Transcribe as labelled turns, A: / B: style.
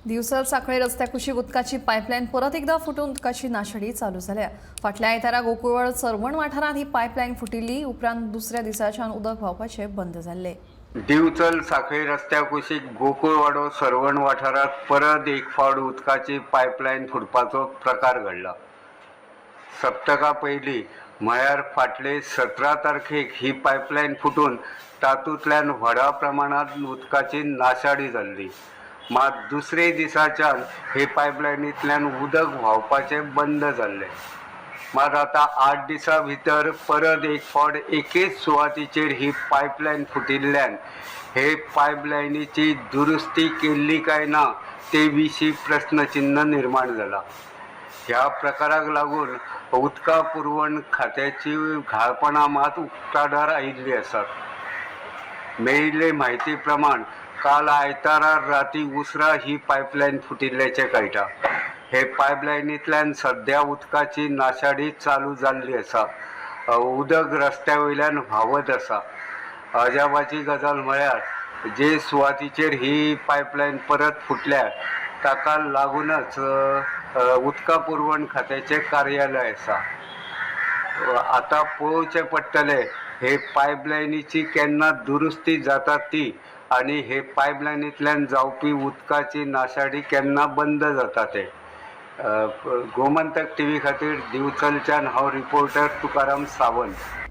A: दिवचल सांखळे रस्त्या कुशीक उदकाची पायपलायन परत एकदा फुटून उदकाची नाशाडी चालू जाल्या. फाटल्या आयतारा गोकुळवाडो चरवण वाठारांत ही पायपलायन फुटिल्ली. उपरांत दुसऱ्या दिसाच्यान उदक व्हांवपाचें बंद जाल्लें.
B: दिवचल सांखळी रस्त्या कुशीक गोकुळवाडो सर्वण वाठारांत परत एक फावट उदकाची पायपलायन फुटपाचो प्रकार घडला. सप्तका पयलीं म्हळ्यार फाटले 17 तारखेक ही पायपलायन फुटून तातूंतल्यान व्हडा प्रमाणांत उदकाची नाशाडी जाल्ली. मात दुसरे दिसाच्यान हे पायपलायनींतल्यान उदक व्हांवपाचें बंद जाल्लें. मात आतां 8 दिसां भितर परत एक फावट एकेच सुवातीचेर ही पायपलायन फुटिल्ल्यान हे पायपलायनीची दुरुस्ती केल्ली काय ना ते विशीं प्रस्नचिन्न निर्माण जाला. ह्या प्रकाराक लागून उदका पुरवण खात्याची घाळपणां मात उक्ताडार आयिल्ली आसात. मेळिल्ले म्हायती प्रमाण काल आयतारा राती उसरां ही पायपलायन फुटिल्ल्याचें कळटा. हे पायपलायनींतल्यान सद्या उदकाची नाशाडी चालू जाल्ली आसा. उदक रस्त्या वयल्यान व्हांवत आसा. अजापाची गजाल म्हळ्यार जे सुवातीचेर ही पायपलायन परत फुटल्या ताका लागूनच उदका पुरवण खात्याचें कार्यालय आसा. आतां पळोवचें पडटलें हे पायपलायनीची केन्ना दुरुस्ती जाता ती आनी हे पायपलायनींतल्यान जावपी उदकाची नाशाडी केन्ना बंद जाता तें. गोमंतक टीव्ही खातीर दिवचलच्यान हांव रिपोर्टर तुकाराम सावंत.